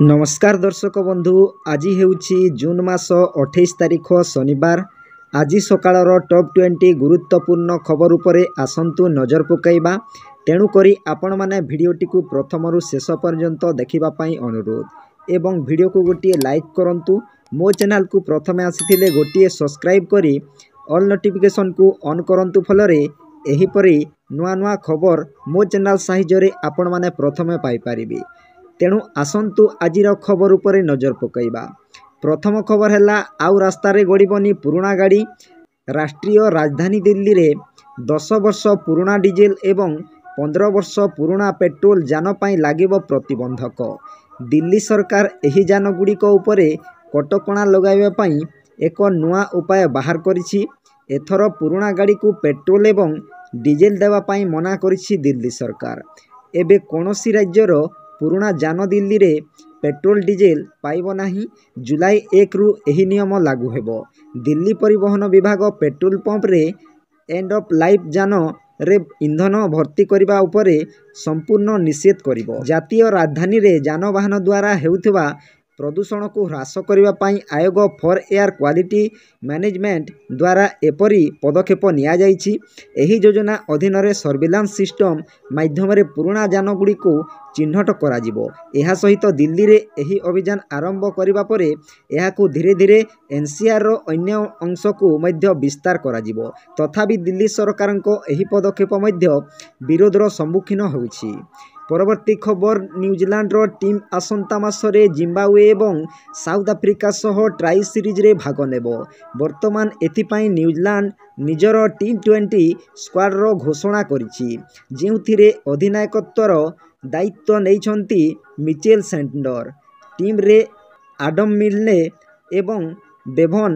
ନମସ୍କାର ଦର୍ଶକ ବନ୍ଧୁ, ଆଜି ହେଉଛି ଜୁନ୍ ମାସ 28 ତାରିଖ, ଶନିବାର। ଆଜି ସକାଳର ଟପ୍ 20 ଗୁରୁତ୍ୱପୂର୍ଣ୍ଣ ଖବର ଉପରେ ଆସନ୍ତୁ ନଜର ପକାଇବା। ତେଣୁକରି ଆପଣମାନେ ଭିଡ଼ିଓଟିକୁ ପ୍ରଥମରୁ ଶେଷ ପର୍ଯ୍ୟନ୍ତ ଦେଖିବା ପାଇଁ ଅନୁରୋଧ ଏବଂ ଭିଡ଼ିଓକୁ ଗୋଟିଏ ଲାଇକ୍ କରନ୍ତୁ। ମୋ ଚ୍ୟାନେଲକୁ ପ୍ରଥମେ ଆସିଥିଲେ ଗୋଟିଏ ସବସ୍କ୍ରାଇବ୍ କରି ଅଲ୍ ନୋଟିଫିକେସନ୍କୁ ଅନ୍ କରନ୍ତୁ, ଫଳରେ ଏହିପରି ନୂଆ ନୂଆ ଖବର ମୋ ଚ୍ୟାନେଲ ସାହାଯ୍ୟରେ ଆପଣମାନେ ପ୍ରଥମେ ପାଇପାରିବେ। ତେଣୁ ଆସନ୍ତୁ ଆଜିର ଖବର ଉପରେ ନଜର ପକାଇବା। ପ୍ରଥମ ଖବର ହେଲା, ଆଉ ରାସ୍ତାରେ ଗଡ଼ିବନି ପୁରୁଣା ଗାଡ଼ି। ରାଷ୍ଟ୍ରୀୟ ରାଜଧାନୀ ଦିଲ୍ଲୀରେ 10 ବର୍ଷ ପୁରୁଣା ଡିଜେଲ ଏବଂ 15 ବର୍ଷ ପୁରୁଣା ପେଟ୍ରୋଲ ଯାନ ପାଇଁ ଲାଗିବ ପ୍ରତିବନ୍ଧକ। ଦିଲ୍ଲୀ ସରକାର ଏହି ଯାନଗୁଡ଼ିକ ଉପରେ କଟକଣା ଲଗାଇବା ପାଇଁ ଏକ ନୂଆ ଉପାୟ ବାହାର କରିଛି। ଏଥର ପୁରୁଣା ଗାଡ଼ିକୁ ପେଟ୍ରୋଲ ଏବଂ ଡିଜେଲ ଦେବା ପାଇଁ ମନା କରିଛି ଦିଲ୍ଲୀ ସରକାର। ଏବେ କୌଣସି ରାଜ୍ୟର ପୁରୁଣା ଯାନ ଦିଲ୍ଲୀରେ ପେଟ୍ରୋଲ ଡିଜେଲ ପାଇବ ନାହିଁ। ଜୁଲାଇ 1ରୁ ଏହି ନିୟମ ଲାଗୁ ହେବ। ଦିଲ୍ଲୀ ପରିବହନ ବିଭାଗ ପେଟ୍ରୋଲ ପମ୍ପରେ ଏଣ୍ଡ ଅଫ୍ ଲାଇଫ୍ ଯାନରେ ଇନ୍ଧନ ଭର୍ତ୍ତି କରିବା ଉପରେ ସମ୍ପୂର୍ଣ୍ଣ ନିଷେଧ କରିବ। ଜାତୀୟ ରାଜଧାନୀରେ ଯାନବାହନ ଦ୍ୱାରା ହେଉଥିବା ପ୍ରଦୂଷଣକୁ ହ୍ରାସ କରିବା ପାଇଁ ଆୟୋଗ ଫର୍ ଏୟାର କ୍ୱାଲିଟି ମ୍ୟାନେଜମେଣ୍ଟ ଦ୍ୱାରା ଏପରି ପଦକ୍ଷେପ ନିଆଯାଇଛି। ଏହି ଯୋଜନା ଅଧୀନରେ ସର୍ଭିଲାନ୍ସ ସିଷ୍ଟମ ମାଧ୍ୟମରେ ପୁରୁଣା ଯାନଗୁଡ଼ିକୁ ଚିହ୍ନଟ କରାଯିବ। ଏହା ସହିତ ଦିଲ୍ଲୀରେ ଏହି ଅଭିଯାନ ଆରମ୍ଭ କରିବା ପରେ ଏହାକୁ ଧୀରେ ଧୀରେ ଏନ୍ସିଆର୍ର ଅନ୍ୟ ଅଂଶକୁ ମଧ୍ୟ ବିସ୍ତାର କରାଯିବ। ତଥାପି ଦିଲ୍ଲୀ ସରକାରଙ୍କ ଏହି ପଦକ୍ଷେପ ମଧ୍ୟ ବିରୋଧର ସମ୍ମୁଖୀନ ହେଉଛି। ପରବର୍ତ୍ତୀ ଖବର, ନ୍ୟୁଜିଲାଣ୍ଡର ଟିମ୍ ଆସନ୍ତା ମାସରେ ଜିମ୍ବାୱେ ଏବଂ ସାଉଥ ଆଫ୍ରିକା ସହ ଟ୍ରାଇ ସିରିଜରେ ଭାଗ ନେବ। ବର୍ତ୍ତମାନ ଏଥିପାଇଁ ନ୍ୟୁଜିଲାଣ୍ଡ ନିଜର ଟି-20 ସ୍କ୍ୱାଡର ଘୋଷଣା କରିଛି, ଯେଉଁଥିରେ ଅଧିନାୟକତ୍ୱର ଦାୟିତ୍ୱ ନେଇଛନ୍ତି ମିଚେଲ ସେଣ୍ଟନର। ଟିମ୍ରେ ଆଡମ ମିଲ୍ନେ ଏବଂ ବେଭନ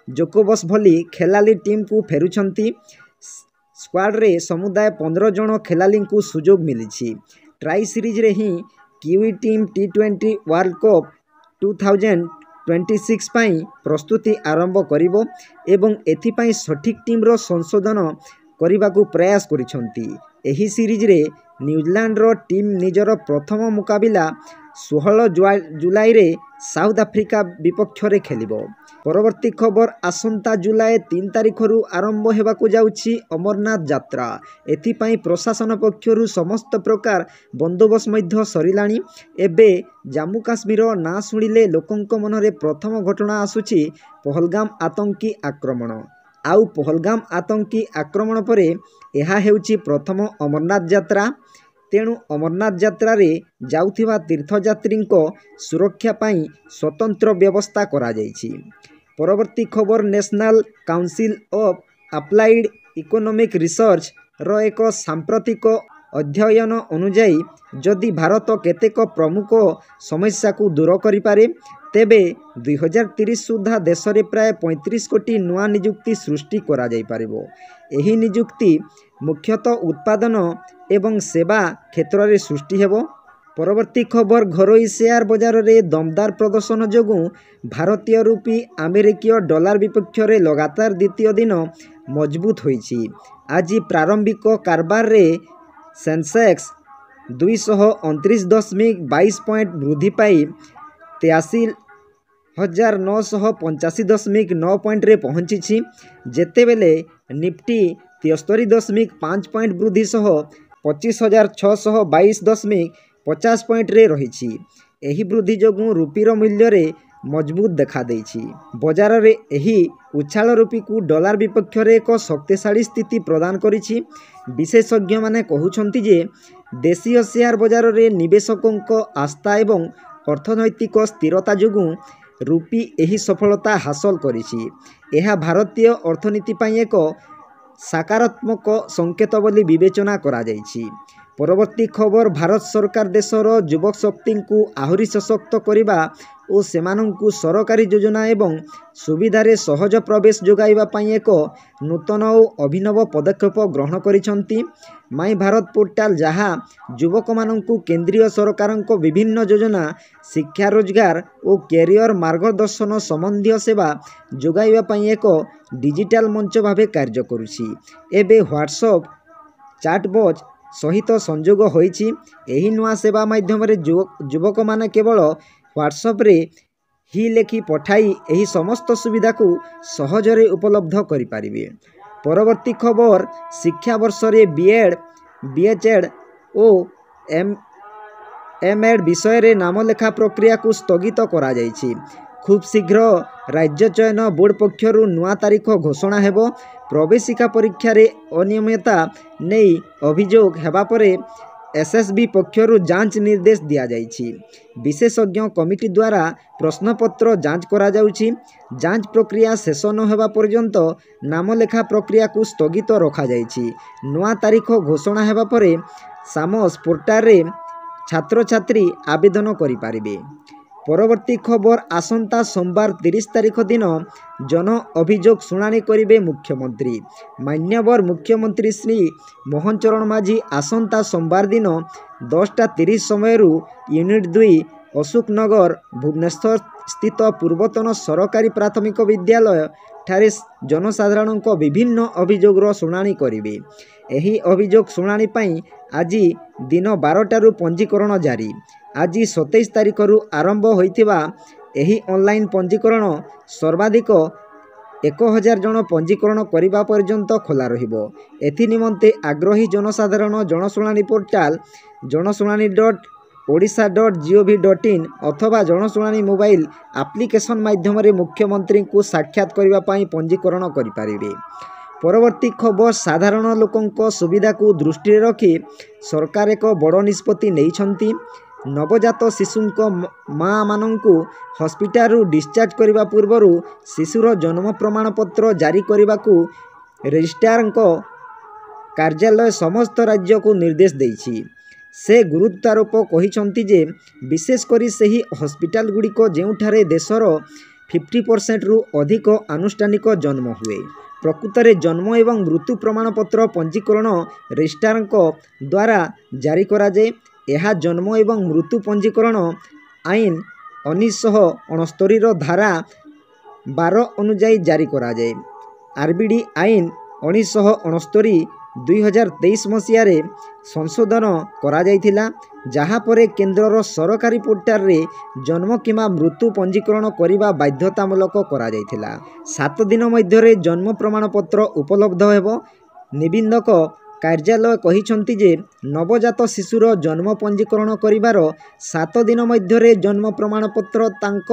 ଜେକୋବସ୍ ଭଳି ଖେଳାଳି ଟିମ୍କୁ ଫେରୁଛନ୍ତି। ସ୍କ୍ୱାଡରେ ସମୁଦାୟ 15 ଜଣ ଖେଳାଳିଙ୍କୁ ସୁଯୋଗ ମିଳିଛି। ଟ୍ରାଇ ସିରିଜରେ ହିଁ କିୱି ଟିମ୍ ଟି-20 ୱାର୍ଲଡ କପ୍ 2026 ପାଇଁ ପ୍ରସ୍ତୁତି ଆରମ୍ଭ କରିବ ଏବଂ ଏଥିପାଇଁ ସଠିକ୍ ଟିମ୍ର ସଂଶୋଧନ କରିବାକୁ ପ୍ରୟାସ କରିଛନ୍ତି। ଏହି ସିରିଜରେ ନ୍ୟୁଜିଲାଣ୍ଡର ଟିମ୍ ନିଜର ପ୍ରଥମ ମୁକାବିଲା 16 ଜୁଲାଇରେ ସାଉଥ ଆଫ୍ରିକା ବିପକ୍ଷରେ ଖେଳିବ। ପରବର୍ତ୍ତୀ ଖବର, ଆସନ୍ତା ଜୁଲାଇ 3 ତାରିଖରୁ ଆରମ୍ଭ ହେବାକୁ ଯାଉଛି ଅମରନାଥ ଯାତ୍ରା। ଏଥିପାଇଁ ପ୍ରଶାସନ ପକ୍ଷରୁ ସମସ୍ତ ପ୍ରକାର ବନ୍ଦୋବସ୍ତ ମଧ୍ୟ ସରିଲାଣି। ଏବେ ଜାମ୍ମୁ କାଶ୍ମୀର ନାଁ ଶୁଣିଲେ ଲୋକଙ୍କ ମନରେ ପ୍ରଥମ ଘଟଣା ଆସୁଛି ପହଲଗାମ ଆତଙ୍କୀ ଆକ୍ରମଣ। ଆଉ ପହଲଗାମ ଆତଙ୍କୀ ଆକ୍ରମଣ ପରେ ଏହା ହେଉଛି ପ୍ରଥମ ଅମରନାଥ ଯାତ୍ରା। ତେଣୁ ଅମରନାଥ ଯାତ୍ରାରେ ଯାଉଥିବା ତୀର୍ଥଯାତ୍ରୀଙ୍କ ସୁରକ୍ଷା ପାଇଁ ସ୍ୱତନ୍ତ୍ର ବ୍ୟବସ୍ଥା କରାଯାଇଛି। ପରବର୍ତ୍ତୀ ଖବର, national council of applied economic ରିସର୍ଚ୍ଚର ଏକ ସାମ୍ପ୍ରତିକ ଅଧ୍ୟୟନ ଅନୁଯାୟୀ, ଯଦି ଭାରତ କେତେକ ପ୍ରମୁଖ ସମସ୍ୟାକୁ ଦୂର କରିପାରେ, ତେବେ 2030 ସୁଦ୍ଧା ଦେଶରେ ପ୍ରାୟ 35 କୋଟି ନୂଆ ନିଯୁକ୍ତି ସୃଷ୍ଟି କରାଯାଇପାରିବ। ଏହି ନିଯୁକ୍ତି ମୁଖ୍ୟତଃ ଉତ୍ପାଦନ ଏବଂ ସେବା କ୍ଷେତ୍ରରେ ସୃଷ୍ଟି ହେବ। ପରବର୍ତ୍ତୀ ଖବର, ଘରୋଇ ସେୟାର ବଜାରରେ ଦମଦାର ପ୍ରଦର୍ଶନ ଯୋଗୁଁ ଭାରତୀୟ ରୁପି ଆମେରିକୀୟ ଡଲାର ବିପକ୍ଷରେ ଲଗାତାର ଦ୍ୱିତୀୟ ଦିନ ମଜବୁତ ହୋଇଛି। ଆଜି ପ୍ରାରମ୍ଭିକ କାରବାରରେ ସେନ୍ସେକ୍ସ 229.22 ପଏଣ୍ଟ ବୃଦ୍ଧି ପାଇ 83,985.9 ପଏଣ୍ଟରେ ପହଞ୍ଚିଛି, ଯେତେବେଳେ ନିଫ୍ଟି 73.5 ପଏଣ୍ଟ ବୃଦ୍ଧି ସହ 25,622.50 ପଏଣ୍ଟରେ ରହିଛି। ଏହି ବୃଦ୍ଧି ଯୋଗୁଁ ରୁପିର ମୂଲ୍ୟରେ ମଜବୁତ ଦେଖାଦେଇଛି। ବଜାରରେ ଏହି ଉଛାଳ ରୁପିକୁ ଡଲାର ବିପକ୍ଷରେ ଏକ ଶକ୍ତିଶାଳୀ ସ୍ଥିତି ପ୍ରଦାନ କରିଛି। ବିଶେଷଜ୍ଞମାନେ କହୁଛନ୍ତି ଯେ ଦେଶୀୟ ସେୟାର ବଜାରରେ ନିବେଶକଙ୍କ ଆସ୍ଥା ଏବଂ ଅର୍ଥନୈତିକ ସ୍ଥିରତା ଯୋଗୁଁ ରୁପି ଏହି ସଫଳତା ହାସଲ କରିଛି। ଏହା ଭାରତୀୟ ଅର୍ଥନୀତି ପାଇଁ ଏକ ସକାରାତ୍ମକ ସଂକେତ ବୋଲି ବିବେଚନା କରାଯାଇଛି। ପରବର୍ତ୍ତୀ ଖବର, ଭାରତ ସରକାର ଦେଶର ଯୁବଶକ୍ତିଙ୍କୁ ଆହୁରି ସଶକ୍ତ କରିବା ଓ ସେମାନଙ୍କୁ ସରକାରୀ ଯୋଜନା ଏବଂ ସୁବିଧାରେ ସହଜ ପ୍ରବେଶ ଯୋଗାଇବା ପାଇଁ ଏକ ନୂତନ ଓ ଅଭିନବ ପଦକ୍ଷେପ ଗ୍ରହଣ କରିଛନ୍ତି। ମାଇ ଭାରତ ପୋର୍ଟାଲ, ଯାହା ଯୁବକମାନଙ୍କୁ କେନ୍ଦ୍ରୀୟ ସରକାରଙ୍କ ବିଭିନ୍ନ ଯୋଜନା, ଶିକ୍ଷା, ରୋଜଗାର ଓ କ୍ୟାରିୟର ମାର୍ଗଦର୍ଶନ ସମ୍ବନ୍ଧୀୟ ସେବା ଯୋଗାଇବା ପାଇଁ ଏକ ଡିଜିଟାଲ ମଞ୍ଚ ଭାବେ କାର୍ଯ୍ୟ କରୁଛି, ଏବେ ହ୍ୱାଟ୍ସଆପ୍ ଚାଟବଟ୍ ସହିତ ସଂଯୋଗ ହୋଇଛି। ଏହି ନୂଆ ସେବା ମାଧ୍ୟମରେ ଯୁବକମାନେ କେବଳ ହ୍ୱାଟ୍ସଆପ୍ରେ ହି ଲେଖି ପଠାଇ ଏହି ସମସ୍ତ ସୁବିଧାକୁ ସହଜରେ ଉପଲବ୍ଧ କରିପାରିବେ। ପରବର୍ତ୍ତୀ ଖବର, ଶିକ୍ଷାବର୍ଷରେ B Ed, B H Ed ଓ ଏମ୍ ଏଡ଼୍ ବିଷୟରେ ନାମଲେଖା ପ୍ରକ୍ରିୟାକୁ ସ୍ଥଗିତ କରାଯାଇଛି। ଖୁବ୍ ଶୀଘ୍ର ରାଜ୍ୟ ଚୟନ ବୋର୍ଡ଼ ପକ୍ଷରୁ ନୂଆ ତାରିଖ ଘୋଷଣା ହେବ। ପ୍ରବେଶିକା ପରୀକ୍ଷାରେ ଅନିୟମିତତା ନେଇ ଅଭିଯୋଗ ହେବା ପରେ ଏସ୍ଏସ୍ବି ପକ୍ଷରୁ ଯାଞ୍ଚ ନିର୍ଦ୍ଦେଶ ଦିଆଯାଇଛି। ବିଶେଷଜ୍ଞ କମିଟି ଦ୍ୱାରା ପ୍ରଶ୍ନପତ୍ର ଯାଞ୍ଚ କରାଯାଉଛି। ଯାଞ୍ଚ ପ୍ରକ୍ରିୟା ଶେଷ ନ ହେବା ପର୍ଯ୍ୟନ୍ତ ନାମଲେଖା ପ୍ରକ୍ରିୟାକୁ ସ୍ଥଗିତ ରଖାଯାଇଛି। ନୂଆ ତାରିଖ ଘୋଷଣା ହେବା ପରେ ସାମସ୍ ପୋର୍ଟାଲରେ ଛାତ୍ରଛାତ୍ରୀ ଆବେଦନ କରିପାରିବେ। ପରବର୍ତ୍ତୀ ଖବର, ଆସନ୍ତା ସୋମବାର 30 ତାରିଖ ଦିନ ଜନ ଅଭିଯୋଗ ଶୁଣାଣି କରିବେ ମୁଖ୍ୟମନ୍ତ୍ରୀ। ମାନ୍ୟବର ମୁଖ୍ୟମନ୍ତ୍ରୀ ଶ୍ରୀ ମୋହନ ଚରଣ ମାଝୀ ଆସନ୍ତା ସୋମବାର ଦିନ 10:30 ସମୟରୁ ୟୁନିଟ୍ 2, ଅଶୋକନଗର, ଭୁବନେଶ୍ୱର ସ୍ଥିତ ପୂର୍ବତନ ସରକାରୀ ପ୍ରାଥମିକ ବିଦ୍ୟାଳୟ ଠାରେ ଜନସାଧାରଣଙ୍କ ବିଭିନ୍ନ ଅଭିଯୋଗର ଶୁଣାଣି କରିବେ। ଏହି ଅଭିଯୋଗ ଶୁଣାଣି ପାଇଁ ଆଜି ଦିନ 12ଟାରୁ ପଞ୍ଜୀକରଣ ଜାରି। ଆଜି 27 ତାରିଖରୁ ଆରମ୍ଭ ହୋଇଥିବା ଏହି ଅନଲାଇନ୍ ପଞ୍ଜୀକରଣ ସର୍ବାଧିକ 1000 ଜଣ ପଞ୍ଜୀକରଣ କରିବା ପର୍ଯ୍ୟନ୍ତ ଖୋଲା ରହିବ। ଏଥି ନିମନ୍ତେ ଆଗ୍ରହୀ ଜନସାଧାରଣ ଜନଶୁଣାଣି ପୋର୍ଟାଲ janashunani.odisha.gov.in ଅଥବା ଜନଶୁଣାଣି ମୋବାଇଲ ଆପ୍ଲିକେସନ୍ ମାଧ୍ୟମରେ ମୁଖ୍ୟମନ୍ତ୍ରୀଙ୍କୁ ସାକ୍ଷାତ କରିବା ପାଇଁ ପଞ୍ଜୀକରଣ କରିପାରିବେ। ପରବର୍ତ୍ତୀ ଖବର, ସାଧାରଣ ଲୋକଙ୍କ ସୁବିଧାକୁ ଦୃଷ୍ଟିରେ ରଖି ସରକାର ଏକ ବଡ଼ ନିଷ୍ପତ୍ତି ନେଇଛନ୍ତି। ନବଜାତ ଶିଶୁଙ୍କ ମାଆମାନଙ୍କୁ ହସ୍ପିଟାଲରୁ ଡିସଚାର୍ଜ କରିବା ପୂର୍ବରୁ ଶିଶୁର ଜନ୍ମ ପ୍ରମାଣପତ୍ର ଜାରି କରିବାକୁ ରେଜିଷ୍ଟ୍ରାରଙ୍କ କାର୍ଯ୍ୟାଳୟ ସମସ୍ତ ରାଜ୍ୟକୁ ନିର୍ଦ୍ଦେଶ ଦେଇଛି। ସେ ଗୁରୁତ୍ୱାରୋପ କହିଛନ୍ତି ଯେ ବିଶେଷ କରି ସେହି ହସ୍ପିଟାଲଗୁଡ଼ିକ ଯେଉଁଠାରେ ଦେଶର 50%ରୁ ଅଧିକ ଆନୁଷ୍ଠାନିକ ଜନ୍ମ ହୁଏ। ପ୍ରକୃତରେ ଜନ୍ମ ଏବଂ ମୃତ୍ୟୁ ପ୍ରମାଣପତ୍ର ପଞ୍ଜୀକରଣ ରେଜିଷ୍ଟ୍ରାରଙ୍କ ଦ୍ୱାରା ଜାରି କରାଯାଏ। ଏହା ଜନ୍ମ ଏବଂ ମୃତ୍ୟୁ ପଞ୍ଜୀକରଣ ଆଇନ 1969ର ଧାରା 12 ଅନୁଯାୟୀ ଜାରି କରାଯାଏ। ଆର୍ ବି ଡି ଆଇନ 1969 2023 ମସିହାରେ ସଂଶୋଧନ କରାଯାଇଥିଲା, ଯାହାପରେ କେନ୍ଦ୍ରର ସରକାରୀ ପୋର୍ଟାଲରେ ଜନ୍ମ କିମ୍ବା ମୃତ୍ୟୁ ପଞ୍ଜୀକରଣ କରିବା ବାଧ୍ୟତାମୂଳକ କରାଯାଇଥିଲା। 7 ଦିନ ମଧ୍ୟରେ ଜନ୍ମ ପ୍ରମାଣପତ୍ର ଉପଲବ୍ଧ ହେବ। ନିବନ୍ଧକ କାର୍ଯ୍ୟାଳୟ କହିଛନ୍ତି ଯେ ନବଜାତ ଶିଶୁର ଜନ୍ମ ପଞ୍ଜୀକରଣ କରିବାର 7 ଦିନ ମଧ୍ୟରେ ଜନ୍ମ ପ୍ରମାଣପତ୍ର ତାଙ୍କ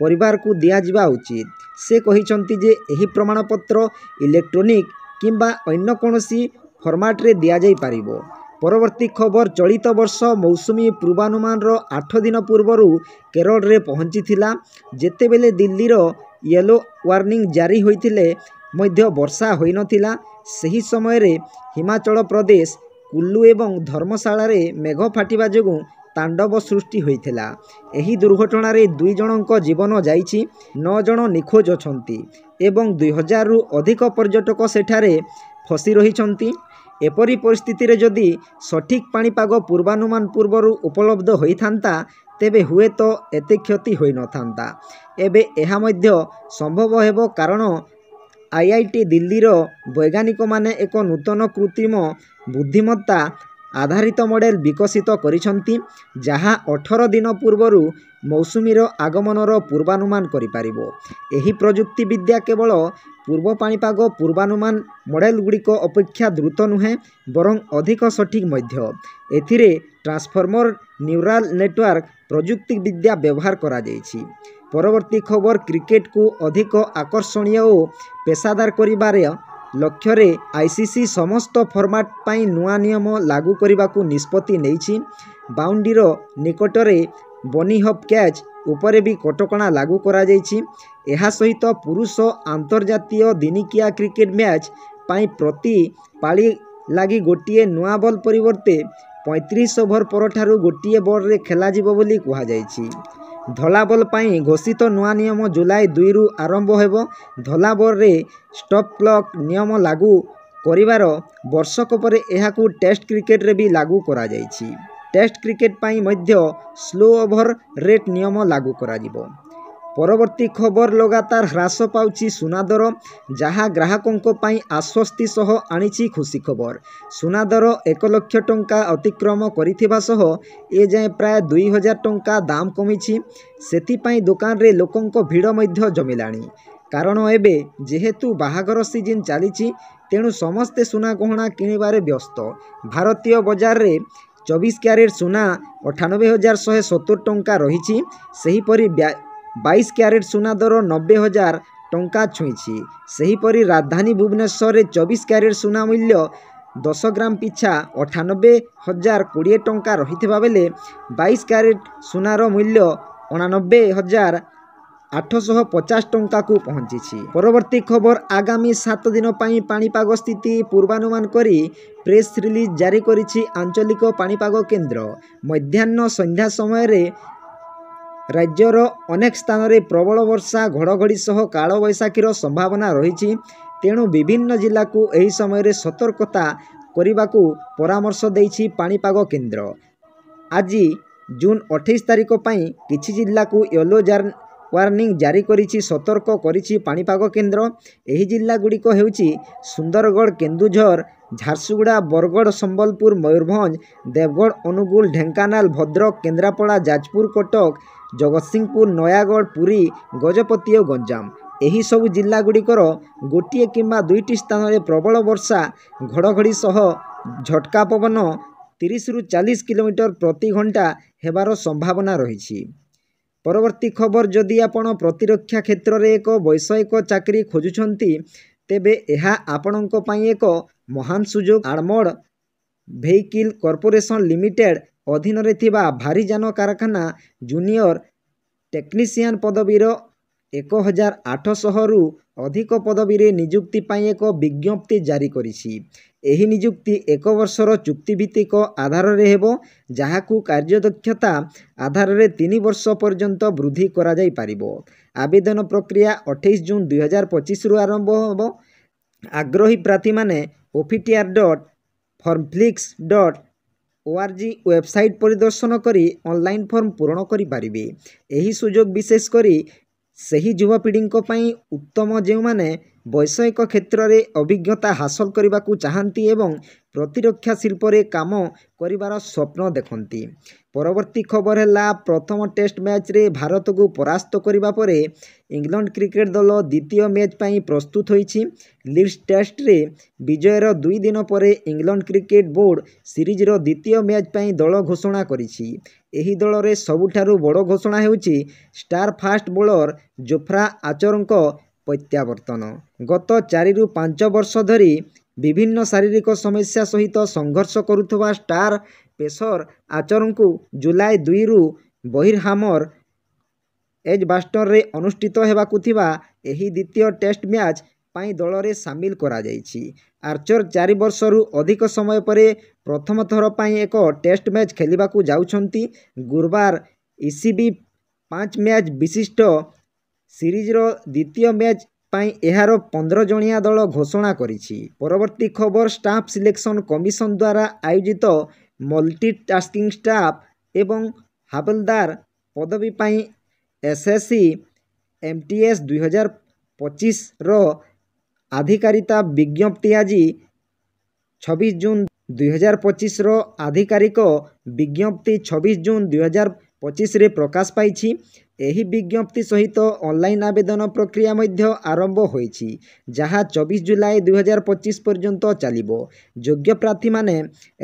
ପରିବାରକୁ ଦିଆଯିବା ଉଚିତ। ସେ କହିଛନ୍ତି ଯେ ଏହି ପ୍ରମାଣପତ୍ର ଇଲେକ୍ଟ୍ରୋନିକ୍ କିମ୍ବା ଅନ୍ୟ କୌଣସି ଫର୍ମାଟରେ ଦିଆଯାଇପାରିବ। ପରବର୍ତ୍ତୀ ଖବର, ଚଳିତ ବର୍ଷ ମୌସୁମୀ ପୂର୍ବାନୁମାନର 8 ଦିନ ପୂର୍ବରୁ କେରଳରେ ପହଞ୍ଚିଥିଲା। ଯେତେବେଳେ ଦିଲ୍ଲୀର ୟେଲୋ ୱାର୍ଣ୍ଣିଂ ଜାରି ହୋଇଥିଲେ ମଧ୍ୟ ବର୍ଷା ହୋଇନଥିଲା, ସେହି ସମୟରେ ହିମାଚଳ ପ୍ରଦେଶ କୁଲ୍ଲୁ ଏବଂ ଧର୍ମଶାଳାରେ ମେଘ ଫାଟିବା ଯୋଗୁଁ ତାଣ୍ଡବ ସୃଷ୍ଟି ହୋଇଥିଲା। ଏହି ଦୁର୍ଘଟଣାରେ 2 ଜଣଙ୍କ ଜୀବନ ଯାଇଛି, 9 ଜଣ ନିଖୋଜ ଅଛନ୍ତି ଏବଂ 2000ରୁ ଅଧିକ ପର୍ଯ୍ୟଟକ ସେଠାରେ ଫସି ରହିଛନ୍ତି। ଏପରି ପରିସ୍ଥିତିରେ ଯଦି ସଠିକ୍ ପାଣିପାଗ ପୂର୍ବାନୁମାନ ପୂର୍ବରୁ ଉପଲବ୍ଧ ହୋଇଥାନ୍ତା, ତେବେ ହୁଏତ ଏତେ କ୍ଷତି ହୋଇନଥାନ୍ତା। ଏବେ ଏହା ମଧ୍ୟ ସମ୍ଭବ ହେବ, କାରଣ ଆଇଆଇଟି ଦିଲ୍ଲୀର ବୈଜ୍ଞାନିକମାନେ ଏକ ନୂତନ କୃତ୍ରିମ ବୁଦ୍ଧିମତ୍ତା ଆଧାରିତ ମଡେଲ ବିକଶିତ କରିଛନ୍ତି, ଯାହା 18 ଦିନ ପୂର୍ବରୁ ମୌସୁମୀର ଆଗମନର ପୂର୍ବାନୁମାନ କରିପାରିବ। ଏହି ପ୍ରଯୁକ୍ତିବିଦ୍ୟା କେବଳ ପୂର୍ବ ପାଣିପାଗ ପୂର୍ବାନୁମାନ ମଡେଲଗୁଡ଼ିକ ଅପେକ୍ଷା ଦ୍ରୁତ ନୁହେଁ, ବରଂ ଅଧିକ ସଠିକ୍ ମଧ୍ୟ। ଏଥିରେ ଟ୍ରାନ୍ସଫର୍ମର ନ୍ୟୁରାଲ ନେଟୱାର୍କ ପ୍ରଯୁକ୍ତିବିଦ୍ୟା ବ୍ୟବହାର କରାଯାଇଛି। ପରବର୍ତ୍ତୀ ଖବର, କ୍ରିକେଟକୁ ଅଧିକ ଆକର୍ଷଣୀୟ ଓ ପେସାଦାର କରିବାର ଲକ୍ଷ୍ୟରେ ଆଇସିସି ସମସ୍ତ ଫର୍ମାଟ ପାଇଁ ନୂଆ ନିୟମ ଲାଗୁ କରିବାକୁ ନିଷ୍ପତ୍ତି ନେଇଛି। ବାଉଣ୍ଡ୍ରିର ନିକଟରେ ବନି ହପ୍ କ୍ୟାଚ୍ ଉପରେ ବି କଟକଣା ଲାଗୁ କରାଯାଇଛି। ଏହା ସହିତ ପୁରୁଷ ଆନ୍ତର୍ଜାତୀୟ ଦିନିକିଆ କ୍ରିକେଟ ମ୍ୟାଚ୍ ପାଇଁ ପ୍ରତି ପାଳି ଲାଗି ଗୋଟିଏ ନୂଆ ବଲ୍ ପରିବର୍ତ୍ତେ 35 ଓଭର ପରଠାରୁ ଗୋଟିଏ ବଲ୍ରେ ଖେଳାଯିବ ବୋଲି କୁହାଯାଇଛି। ଧଳା ବଲ୍ ପାଇଁ ଘୋଷିତ ନୂଆ ନିୟମ ଜୁଲାଇ 2ରୁ ଆରମ୍ଭ ହେବ। ଧଳା ବଲ୍ରେ ଷ୍ଟପ୍ କ୍ଲକ୍ ନିୟମ ଲାଗୁ କରିବାର ବର୍ଷକ ପରେ ଏହାକୁ ଟେଷ୍ଟ କ୍ରିକେଟରେ ବି ଲାଗୁ କରାଯାଇଛି। ଟେଷ୍ଟ କ୍ରିକେଟ ପାଇଁ ମଧ୍ୟ ସ୍ଲୋ ଓଭର ରେଟ୍ ନିୟମ ଲାଗୁ କରାଯିବ। ପରବର୍ତ୍ତୀ ଖବର, ଲଗାତାର ହ୍ରାସ ପାଉଛି ସୁନା ଦର, ଯାହା ଗ୍ରାହକଙ୍କ ପାଇଁ ଆଶ୍ୱସ୍ତି ସହ ଆଣିଛି ଖୁସି ଖବର। ସୁନା ଦର 1 ଲକ୍ଷ ଟଙ୍କା ଅତିକ୍ରମ କରିଥିବା ସହ ଏଯାଏଁ ପ୍ରାୟ 2000 ଟଙ୍କା ଦାମ କମିଛି। ସେଥିପାଇଁ ଦୋକାନରେ ଲୋକଙ୍କ ଭିଡ଼ ମଧ୍ୟ ଜମିଲାଣି। କାରଣ ଏବେ ଯେହେତୁ ବାହାଘର ସିଜିନ୍ ଚାଲିଛି, ତେଣୁ ସମସ୍ତେ ସୁନା ଗହଣା କିଣିବାରେ ବ୍ୟସ୍ତ। ଭାରତୀୟ ବଜାରରେ 24 କ୍ୟାରେଟ୍ ସୁନା 98,170 ଟଙ୍କା ରହିଛି। ସେହିପରି 22 କ୍ୟାରେଟ୍ ସୁନା ଦର 90,000 ଟଙ୍କା ଛୁଇଁଛି। ସେହିପରି ରାଜଧାନୀ ଭୁବନେଶ୍ୱରରେ 24 କ୍ୟାରେଟ୍ ସୁନା ମୂଲ୍ୟ 10 ଗ୍ରାମ ପିଛା 98,020 ଟଙ୍କା ରହିଥିବା ବେଳେ 22 କ୍ୟାରେଟ୍ ସୁନାର ମୂଲ୍ୟ 89,850 ଟଙ୍କାକୁ ପହଞ୍ଚିଛି। ପରବର୍ତ୍ତୀ ଖବର, ଆଗାମୀ 7 ଦିନ ପାଇଁ ପାଣିପାଗ ସ୍ଥିତି ପୂର୍ବାନୁମାନ କରି ପ୍ରେସ୍ ରିଲିଜ୍ ଜାରି କରିଛି ଆଞ୍ଚଳିକ ପାଣିପାଗ କେନ୍ଦ୍ର। ମଧ୍ୟାହ୍ନ ସନ୍ଧ୍ୟା ସମୟରେ ରାଜ୍ୟର ଅନେକ ସ୍ଥାନରେ ପ୍ରବଳ ବର୍ଷା, ଘଡ଼ଘଡ଼ି ସହ କାଳବୈଶାଖୀର ସମ୍ଭାବନା ରହିଛି। ତେଣୁ ବିଭିନ୍ନ ଜିଲ୍ଲାକୁ ଏହି ସମୟରେ ସତର୍କତା କରିବାକୁ ପରାମର୍ଶ ଦେଇଛି ପାଣିପାଗ କେନ୍ଦ୍ର। ଆଜି ଜୁନ୍ 28 ତାରିଖ ପାଇଁ କିଛି ଜିଲ୍ଲାକୁ ୟେଲୋ ୱାର୍ଣ୍ଣିଂ ଜାରି କରିଛି, ସତର୍କ କରିଛି ପାଣିପାଗ କେନ୍ଦ୍ର। ଏହି ଜିଲ୍ଲାଗୁଡ଼ିକ ହେଉଛି ସୁନ୍ଦରଗଡ଼, କେନ୍ଦୁଝର, ଝାରସୁଗୁଡ଼ା, ବରଗଡ଼, ସମ୍ବଲପୁର, ମୟୂରଭଞ୍ଜ, ଦେବଗଡ଼, ଅନୁଗୁଳ, ଢେଙ୍କାନାଳ, ଭଦ୍ରକ, କେନ୍ଦ୍ରାପଡ଼ା, ଯାଜପୁର, କଟକ, ଜଗତସିଂହପୁର, ନୟାଗଡ଼, ପୁରୀ, ଗଜପତି ଓ ଗଞ୍ଜାମ। ଏହିସବୁ ଜିଲ୍ଲାଗୁଡ଼ିକର ଗୋଟିଏ କିମ୍ବା ଦୁଇଟି ସ୍ଥାନରେ ପ୍ରବଳ ବର୍ଷା, ଘଡ଼ଘଡ଼ି ସହ ଝଟକା ପବନ 30ରୁ 40 କିଲୋମିଟର ପ୍ରତି ଘଣ୍ଟା ହେବାର ସମ୍ଭାବନା ରହିଛି। ପରବର୍ତ୍ତୀ ଖବର, ଯଦି ଆପଣ ପ୍ରତିରକ୍ଷା କ୍ଷେତ୍ରରେ ଏକ ବୈଷୟିକ ଚାକିରି ଖୋଜୁଛନ୍ତି, ତେବେ ଏହା ଆପଣଙ୍କ ପାଇଁ ଏକ ମହାନ ସୁଯୋଗ। ଆର୍ମଡ ଭେହିକିଲ୍ କର୍ପୋରେସନ୍ ଲିମିଟେଡ୍ ଅଧୀନରେ ଥିବା ଭାରୀଯାନ କାରଖାନା ଜୁନିୟର ଟେକ୍ନିସିଆନ୍ ପଦବୀର 1800ରୁ ଅଧିକ ପଦବୀରେ ନିଯୁକ୍ତି ପାଇଁ ଏକ ବିଜ୍ଞପ୍ତି ଜାରି କରିଛି। ଏହି ନିଯୁକ୍ତି ଏକ ବର୍ଷର ଚୁକ୍ତିଭିତ୍ତିକ ଆଧାରରେ ହେବ, ଯାହାକୁ କାର୍ଯ୍ୟଦକ୍ଷତା ଆଧାରରେ 3 ବର୍ଷ ପର୍ଯ୍ୟନ୍ତ ବୃଦ୍ଧି କରାଯାଇପାରିବ। ଆବେଦନ ପ୍ରକ୍ରିୟା 28 ଜୁନ୍ 2025ରୁ ଆରମ୍ଭ ହେବ। ଆଗ୍ରହୀ ପ୍ରାର୍ଥୀମାନେ ofitr.formflix.org website ପରିଦର୍ଶନ କରି ଅନଲାଇନ୍ ଫର୍ମ ପୂରଣ କରିପାରିବେ। ଏହି ସୁଯୋଗ ବିଶେଷ କରି ସେହି ଯୁବପିଢ଼ିଙ୍କ ପାଇଁ ଉତ୍ତମ, ଯେଉଁମାନେ ବୈଷୟିକ କ୍ଷେତ୍ରରେ ଅଭିଜ୍ଞତା ହାସଲ କରିବାକୁ ଚାହାନ୍ତି ଏବଂ ପ୍ରତିରକ୍ଷା ଶିଳ୍ପରେ କାମ କରିବାର ସ୍ୱପ୍ନ ଦେଖନ୍ତି। ପରବର୍ତ୍ତୀ ଖବର ହେଲା, ପ୍ରଥମ ଟେଷ୍ଟ ମ୍ୟାଚ୍ରେ ଭାରତକୁ ପରାସ୍ତ କରିବା ପରେ ଇଂଲଣ୍ଡ କ୍ରିକେଟ୍ ଦଳ ଦ୍ୱିତୀୟ ମ୍ୟାଚ୍ ପାଇଁ ପ୍ରସ୍ତୁତ ହୋଇଛି। ଲିଡ୍ସ ଟେଷ୍ଟରେ ବିଜୟର 2 ଦିନ ପରେ ଇଂଲଣ୍ଡ କ୍ରିକେଟ୍ ବୋର୍ଡ ସିରିଜର ଦ୍ୱିତୀୟ ମ୍ୟାଚ୍ ପାଇଁ ଦଳ ଘୋଷଣା କରିଛି। ଏହି ଦଳରେ ସବୁଠାରୁ ବଡ଼ ଘୋଷଣା ହେଉଛି ଷ୍ଟାର ଫାଷ୍ଟ ବୋଲର ଜୋଫ୍ରା ଆର୍ଚରଙ୍କ ପ୍ରତ୍ୟାବର୍ତ୍ତନ। ଗତ 4ରୁ 5 ବର୍ଷ ଧରି ବିଭିନ୍ନ ଶାରୀରିକ ସମସ୍ୟା ସହିତ ସଂଘର୍ଷ କରୁଥିବା ଷ୍ଟାର ପେସର ଆର୍ଚରଙ୍କୁ ଜୁଲାଇ 2ରୁ ବର୍ମିଂହାମର ଏଜବାଷ୍ଟନରେ ଅନୁଷ୍ଠିତ ହେବାକୁ ଥିବା ଏହି ଦ୍ୱିତୀୟ ଟେଷ୍ଟ ମ୍ୟାଚ୍ ପାଇଁ ଦଳରେ ସାମିଲ କରାଯାଇଛି। ଆର୍ଚର 4 ବର୍ଷରୁ ଅଧିକ ସମୟ ପରେ ପ୍ରଥମ ଥର ପାଇଁ ଏକ ଟେଷ୍ଟ ମ୍ୟାଚ୍ ଖେଳିବାକୁ ଯାଉଛନ୍ତି। ଗୁରୁବାର ଇସିବି ପାଞ୍ଚ ମ୍ୟାଚ୍ ବିଶିଷ୍ଟ ସିରିଜର ଦ୍ୱିତୀୟ ମ୍ୟାଚ୍ ପାଇଁ ଏହାର 15 ଜଣିଆ ଦଳ ଘୋଷଣା କରିଛି। ପରବର୍ତ୍ତୀ ଖବର, ଷ୍ଟାଫ୍ ସିଲେକ୍ସନ୍ କମିଶନ ଦ୍ୱାରା ଆୟୋଜିତ ମଲ୍ଟି ଟାସ୍କିଂ ଷ୍ଟାଫ୍ ଏବଂ ହାବିଲଦାର ପଦବୀ ପାଇଁ ଏସ୍ଏସ୍ସି ଏମ୍ଟିଏସ୍ 2025ର ଆଧିକାରିକ ବିଜ୍ଞପ୍ତି ଆଜି 26 ଜୁନ୍ 2025ର ଆଧିକାରିକ ବିଜ୍ଞପ୍ତି 26 ଜୁନ୍ 2025ରେ ପ୍ରକାଶ ପାଇଛି। ଏହି ବିଜ୍ଞପ୍ତି ସହିତ ଅନଲାଇନ୍ ଆବେଦନ ପ୍ରକ୍ରିୟା ମଧ୍ୟ ଆରମ୍ଭ ହୋଇଛି, ଯାହା 24 ଜୁଲାଇ 2025 ପର୍ଯ୍ୟନ୍ତ ଚାଲିବ। ଯୋଗ୍ୟ ପ୍ରାର୍ଥୀମାନେ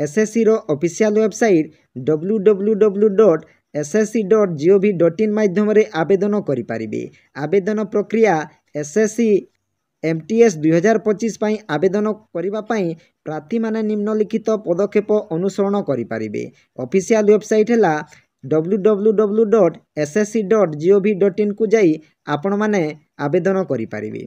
ଏସ୍ଏସ୍ସିର ଅଫିସିଆଲ୍ ୱେବସାଇଟ୍ www.ssc.gov.in ମାଧ୍ୟମରେ ଆବେଦନ କରିପାରିବେ। ଆବେଦନ ପ୍ରକ୍ରିୟା: ଏସ୍ଏସ୍ସି ଏମ୍ଟିଏସ୍ 2025 ପାଇଁ ଆବେଦନ କରିବା ପାଇଁ ପ୍ରାର୍ଥୀମାନେ ନିମ୍ନଲିଖିତ ପଦକ୍ଷେପ ଅନୁସରଣ କରିପାରିବେ। ଅଫିସିଆଲ୍ ୱେବସାଇଟ୍ ହେଲା www.ssc.gov.inକୁ ଯାଇ ଆପଣମାନେ ଆବେଦନ କରିପାରିବେ।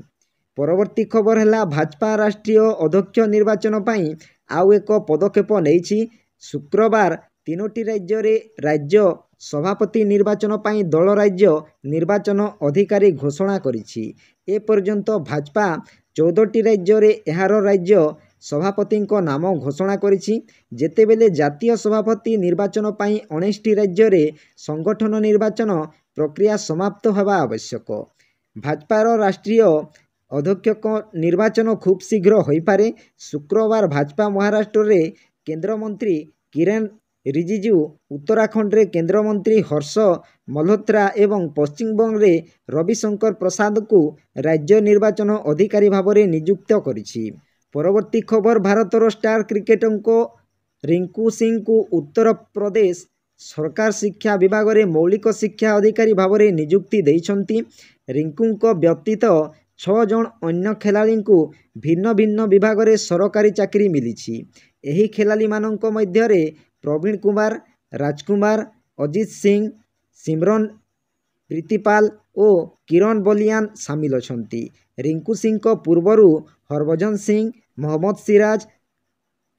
ପରବର୍ତ୍ତୀ ଖବର ହେଲା, ଭାଜପା ରାଷ୍ଟ୍ରୀୟ ଅଧ୍ୟକ୍ଷ ନିର୍ବାଚନ ପାଇଁ ଆଉ ଏକ ପଦକ୍ଷେପ ନେଇଛି। ଶୁକ୍ରବାର ତିନୋଟି ରାଜ୍ୟରେ ରାଜ୍ୟ ସଭାପତି ନିର୍ବାଚନ ପାଇଁ ଦଳ ରାଜ୍ୟ ନିର୍ବାଚନ ଅଧିକାରୀ ଘୋଷଣା କରିଛି। ଏପର୍ଯ୍ୟନ୍ତ ଭାଜପା 14ଟି ରାଜ୍ୟରେ ଏହାର ରାଜ୍ୟ ସଭାପତିଙ୍କ ନାମ ଘୋଷଣା କରିଛି, ଯେତେବେଳେ ଜାତୀୟ ସଭାପତି ନିର୍ବାଚନ ପାଇଁ 19ଟି ରାଜ୍ୟରେ ସଂଗଠନ ନିର୍ବାଚନ ପ୍ରକ୍ରିୟା ସମାପ୍ତ ହେବା ଆବଶ୍ୟକ। ଭାଜପାର ରାଷ୍ଟ୍ରୀୟ ଅଧ୍ୟକ୍ଷଙ୍କ ନିର୍ବାଚନ ଖୁବ୍ ଶୀଘ୍ର ହୋଇପାରେ। ଶୁକ୍ରବାର ଭାଜପା ମହାରାଷ୍ଟ୍ରରେ କେନ୍ଦ୍ରମନ୍ତ୍ରୀ କିରେନ ରିଜିଜୁ, ଉତ୍ତରାଖଣ୍ଡରେ କେନ୍ଦ୍ରମନ୍ତ୍ରୀ ହର୍ଷ ମଲ୍ହୋତ୍ରା ଏବଂ ପଶ୍ଚିମବଙ୍ଗରେ ରବିଶଙ୍କର ପ୍ରସାଦଙ୍କୁ ରାଜ୍ୟ ନିର୍ବାଚନ ଅଧିକାରୀ ଭାବରେ ନିଯୁକ୍ତ କରିଛି। ପରବର୍ତ୍ତୀ ଖବର, ଭାରତର ଷ୍ଟାର କ୍ରିକେଟରଙ୍କ ରିଙ୍କୁ ସିଂଙ୍କୁ ଉତ୍ତରପ୍ରଦେଶ ସରକାର ଶିକ୍ଷା ବିଭାଗରେ ମୌଳିକ ଶିକ୍ଷା ଅଧିକାରୀ ଭାବରେ ନିଯୁକ୍ତି ଦେଇଛନ୍ତି। ରିଙ୍କୁଙ୍କ ବ୍ୟତୀତ 6 ଜଣ ଅନ୍ୟ ଖେଳାଳିଙ୍କୁ ଭିନ୍ନ ଭିନ୍ନ ବିଭାଗରେ ସରକାରୀ ଚାକିରି ମିଳିଛି। ଏହି ଖେଳାଳିମାନଙ୍କ ମଧ୍ୟରେ ପ୍ରବୀଣ କୁମାର, ରାଜକୁମାର, ଅଜିତ ସିଂ, ସିମରନ ପ୍ରୀତିପାଲ ଓ କିରଣ ବଲିଆନ ସାମିଲ ଅଛନ୍ତି। ରିଙ୍କୁ ସିଂଙ୍କ ପୂର୍ବରୁ ହରଭଜନ ସିଂ, ମହମ୍ମଦ ସିରାଜ,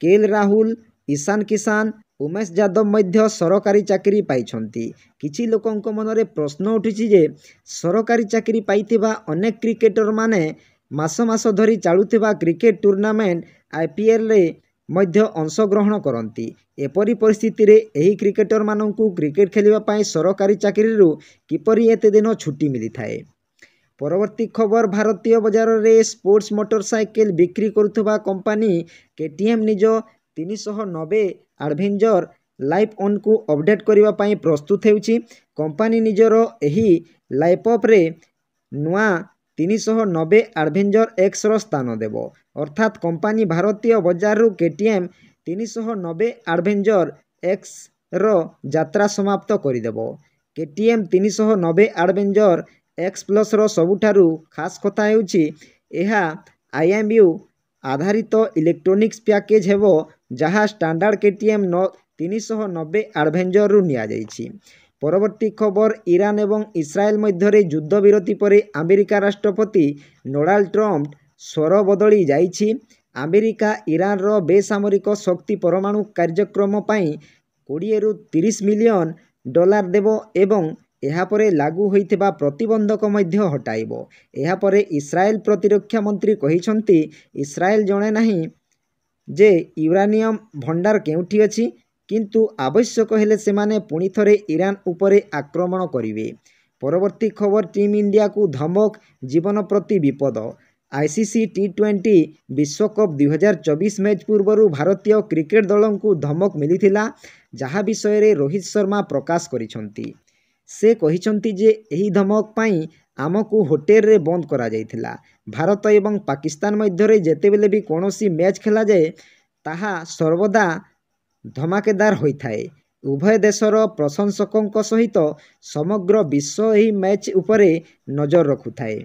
କେଏଲ ରାହୁଲ, ଇଶାନ କିଶାନ, ଉମେଶ ଯାଦବ ମଧ୍ୟ ସରକାରୀ ଚାକିରି ପାଇଛନ୍ତି। କିଛି ଲୋକଙ୍କ ମନରେ ପ୍ରଶ୍ନ ଉଠୁଛି ଯେ ସରକାରୀ ଚାକିରି ପାଇଥିବା ଅନେକ କ୍ରିକେଟରମାନେ ମାସ ମାସ ଧରି ଚାଲୁଥିବା କ୍ରିକେଟ ଟୁର୍ଣ୍ଣାମେଣ୍ଟ ଆଇପିଏଲରେ ମଧ୍ୟ ଅଂଶଗ୍ରହଣ କରନ୍ତି। ଏପରି ପରିସ୍ଥିତିରେ ଏହି କ୍ରିକେଟରମାନଙ୍କୁ କ୍ରିକେଟ ଖେଳିବା ପାଇଁ ସରକାରୀ ଚାକିରିରୁ କିପରି ଏତେ ଦିନ ଛୁଟି ମିଳିଥାଏ? ପରବର୍ତ୍ତୀ ଖବର, ଭାରତୀୟ ବଜାରରେ ସ୍ପୋର୍ଟସ ମୋଟରସାଇକେଲ ବିକ୍ରି କରୁଥିବା କମ୍ପାନୀ କେଟିଏମ୍ ନିଜ 390 ଆଡଭେଞ୍ଚର ଲାଇଫ୍-ଅନ୍କୁ ଅପଡେଟ୍ କରିବା ପାଇଁ ପ୍ରସ୍ତୁତ ହେଉଛି। କମ୍ପାନୀ ନିଜର ଏହି ଲାଇନ୍ଅପ୍ରେ ନୂଆ 390 ଆଡଭେଞ୍ଚର ଏକ୍ସର ସ୍ଥାନ ଦେବ। ଅର୍ଥାତ୍ କମ୍ପାନୀ ଭାରତୀୟ ବଜାରରୁ କେଟିଏମ୍ 390 ଆଡଭେଞ୍ଚର ଏକ୍ସର ଯାତ୍ରା ସମାପ୍ତ କରିଦେବ। କେଟିଏମ୍ 390 ଆଡଭେଞ୍ଚର ଏକ୍ସ ପ୍ଲସର ସବୁଠାରୁ ଖାସ୍ କଥା ହେଉଛି, ଏହା ଆଇଏମ୍ୟୁ ଆଧାରିତ ଇଲେକ୍ଟ୍ରୋନିକ୍ସ ପ୍ୟାକେଜ୍ ହେବ, ଯାହା ଷ୍ଟାଣ୍ଡାର୍ଡ କେଟିଏମ୍ 390 ଆଡଭେଞ୍ଚରରୁ ନିଆଯାଇଛି। ପରବର୍ତ୍ତୀ ଖବର, ଇରାନ ଏବଂ ଇସ୍ରାଏଲ ମଧ୍ୟରେ ଯୁଦ୍ଧବିରତି ପରେ ଆମେରିକା ରାଷ୍ଟ୍ରପତି ଡୋନାଲ୍ଡ ଟ୍ରମ୍ପ ସ୍ୱର ବଦଳି ଯାଇଛି। ଆମେରିକା ଇରାନର ବେସାମରିକ ଶକ୍ତି ପରମାଣୁ କାର୍ଯ୍ୟକ୍ରମ ପାଇଁ 20ରୁ 30 ମିଲିୟନ ଡଲାର ଦେବ ଏବଂ ଏହାପରେ ଲାଗୁ ହୋଇଥିବା ପ୍ରତିବନ୍ଧକ ମଧ୍ୟ ହଟାଇବ। ଏହାପରେ ଇସ୍ରାଏଲ ପ୍ରତିରକ୍ଷା ମନ୍ତ୍ରୀ କହିଛନ୍ତି, ଇସ୍ରାଏଲ ଜାଣେ ନାହିଁ ଯେ ୟୁରାନିୟମ ଭଣ୍ଡାର କେଉଁଠି ଅଛି, କିନ୍ତୁ ଆବଶ୍ୟକ ହେଲେ ସେମାନେ ପୁଣିଥରେ ଇରାନ ଉପରେ ଆକ୍ରମଣ କରିବେ। ପରବର୍ତ୍ତୀ ଖବର, ଟିମ୍ ଇଣ୍ଡିଆକୁ ଧମକ, ଜୀବନ ପ୍ରତି ବିପଦ। ଆଇସିସି ଟି-20 ବିଶ୍ୱକପ୍ 2024 ମ୍ୟାଚ୍ ପୂର୍ବରୁ ଭାରତୀୟ କ୍ରିକେଟ ଦଳଙ୍କୁ ଧମକ ମିଳିଥିଲା, ଯାହା ବିଷୟରେ ରୋହିତ ଶର୍ମା ପ୍ରକାଶ କରିଛନ୍ତି। ସେ କହିଛନ୍ତି ଯେ ଏହି ଧମକ ପାଇଁ ଆମକୁ ହୋଟେଲରେ ବନ୍ଦ କରାଯାଇଥିଲା। ଭାରତ ଏବଂ ପାକିସ୍ତାନ ମଧ୍ୟରେ ଯେତେବେଳେ ବି କୌଣସି ମ୍ୟାଚ୍ ଖେଳାଯାଏ, ତାହା ସର୍ବଦା ଧମାକେଦାର ହୋଇଥାଏ। ଉଭୟ ଦେଶର ପ୍ରଶଂସକଙ୍କ ସହିତ ସମଗ୍ର ବିଶ୍ୱ ଏହି ମ୍ୟାଚ୍ ଉପରେ ନଜର ରଖିଥାଏ।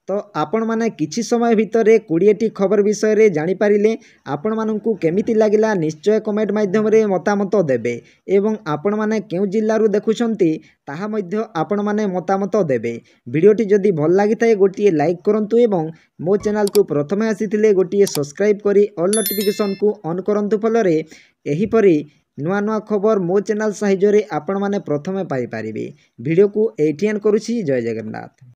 ତ ଆପଣମାନେ କିଛି ସମୟ ଭିତରେ 20ଟି ଖବର ବିଷୟରେ ଜାଣିପାରିଲେ। ଆପଣମାନଙ୍କୁ କେମିତି ଲାଗିଲା ନିଶ୍ଚୟ କମେଣ୍ଟ ମାଧ୍ୟମରେ ମତାମତ ଦେବେ ଏବଂ ଆପଣମାନେ କେଉଁ ଜିଲ୍ଲାରୁ ଦେଖୁଛନ୍ତି ତାହା ମଧ୍ୟ ଆପଣମାନେ ମତାମତ ଦେବେ। ଭିଡ଼ିଓଟି ଯଦି ଭଲ ଲାଗିଥାଏ, ଗୋଟିଏ ଲାଇକ୍ କରନ୍ତୁ ଏବଂ ମୋ ଚ୍ୟାନେଲକୁ ପ୍ରଥମେ ଆସିଥିଲେ ଗୋଟିଏ ସବସ୍କ୍ରାଇବ୍ କରି ଅଲ୍ ନୋଟିଫିକେସନ୍କୁ ଅନ୍ କରନ୍ତୁ। ଫଳରେ ଏହିପରି ନୂଆ ନୂଆ ଖବର ମୋ ଚ୍ୟାନେଲ ସାହାଯ୍ୟରେ ଆପଣମାନେ ପ୍ରଥମେ ପାଇପାରିବେ। ଭିଡ଼ିଓକୁ ଏଇଠି ଏଣ୍ଡ କରୁଛି। ଜୟ ଜଗନ୍ନାଥ।